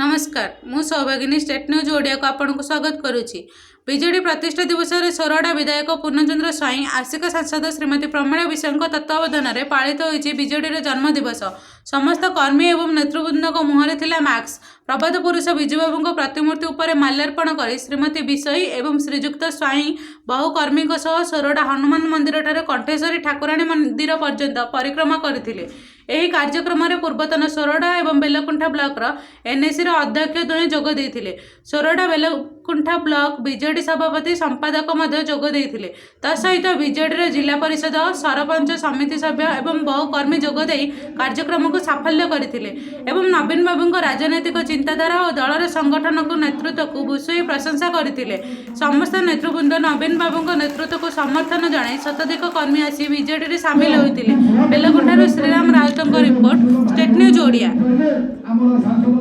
ନମସ୍କାର, ମୁଁ ସୌଭାଗିନୀ, state news ଓଡ଼ିଆକୁ ଆପଣଙ୍କୁ ସ୍ୱାଗତ କରୁଛି। ବିଜେଡି ପ୍ରତିଷ୍ଠା ଦିବସରେ ସୋରଡ଼ା ବିଧାୟକ ପୂର୍ଣ୍ଣଚନ୍ଦ୍ର ସ୍ୱାଇଁ, ଆସିକା ସାଂସଦ ଶ୍ରୀମତୀ ପ୍ରମିଳା ବିଷୋୟୀଙ୍କ ତତ୍ତ୍ୱାବଧାନରେ ପାଳିତ ହୋଇଛି ବିଜେଡିର ଜନ୍ମ ଦିବସ। ସମସ୍ତ କର୍ମୀ ଏବଂ ନେତୃବୃନ୍ଦଙ୍କ ମୁହଁରେ ଥିଲା ମାସ୍କ। ପ୍ରବାଦ ପୁରୁଷ ବିଜୁବାବୁଙ୍କ ପ୍ରତିମୂର୍ତ୍ତି ଉପରେ ମାଲ୍ୟାର୍ପଣ କରି ଶ୍ରୀମତୀ ବିଷୋୟୀ ଏବଂ ଶ୍ରୀଯୁକ୍ତ ସ୍ୱାଇଁ ବହୁ କର୍ମୀଙ୍କ ସହ ସୋରଡ଼ା ହନୁମାନ ମନ୍ଦିରଠାରୁ କଣ୍ଠେଶ୍ୱରୀ ଠାକୁରାଣୀ ମନ୍ଦିର ପର୍ଯ୍ୟନ୍ତ ପରିକ୍ରମା କରିଥିଲେ। ଏହି କାର୍ଯ୍ୟକ୍ରମରେ ପୂର୍ବତନ ସୋରଡ଼ା ଏବଂ ବେଲଗୁଣ୍ଠା ବ୍ଲକର ଏନ୍ଏସିର ଅଧ୍ୟକ୍ଷ ଦୁହେଁ ଯୋଗ ଦେଇଥିଲେ। ସୋରଡ଼ା ବେଲଗୁଣ୍ଠା ବ୍ଲକ ବିଜେଡି ସଭାପତି, ସମ୍ପାଦକ ମଧ୍ୟ ଯୋଗ ଦେଇଥିଲେ। ତା ସହିତ ବିଜେଡିର ଜିଲ୍ଲା ପରିଷଦ, ସରପଞ୍ଚ, ସମିତି ସଭ୍ୟ ଏବଂ ବହୁ କର୍ମୀ ଯୋଗଦେଇ କାର୍ଯ୍ୟକ୍ରମକୁ ସାଫଲ୍ୟ କରିଥିଲେ ଏବଂ ନବୀନ ବାବୁଙ୍କ ରାଜନୈତିକ ଚିନ୍ତାଧାରା ଓ ଦଳର ସଂଗଠନକୁ ନେତୃତ୍ୱକୁ ଭୂୟସୀ ପ୍ରଶଂସା କରିଥିଲେ। ସମସ୍ତ ନେତୃବୃନ୍ଦ ନବୀନ ବାବୁଙ୍କ ନେତୃତ୍ୱକୁ ସମର୍ଥନ ଜଣାଇ ଶତାଧିକ କର୍ମୀ ଆସି ବିଜେଡିରେ ସାମିଲ ହୋଇଥିଲେ। ବେଲଗୁଣ୍ଠାରୁ ଶ୍ରୀରାମ ରାଉତଙ୍କ ରିପୋର୍ଟ, ଷ୍ଟେଟ୍ ନ୍ୟୁଜ୍ ଓଡ଼ିଆ। ଆମର ସାଂସଦ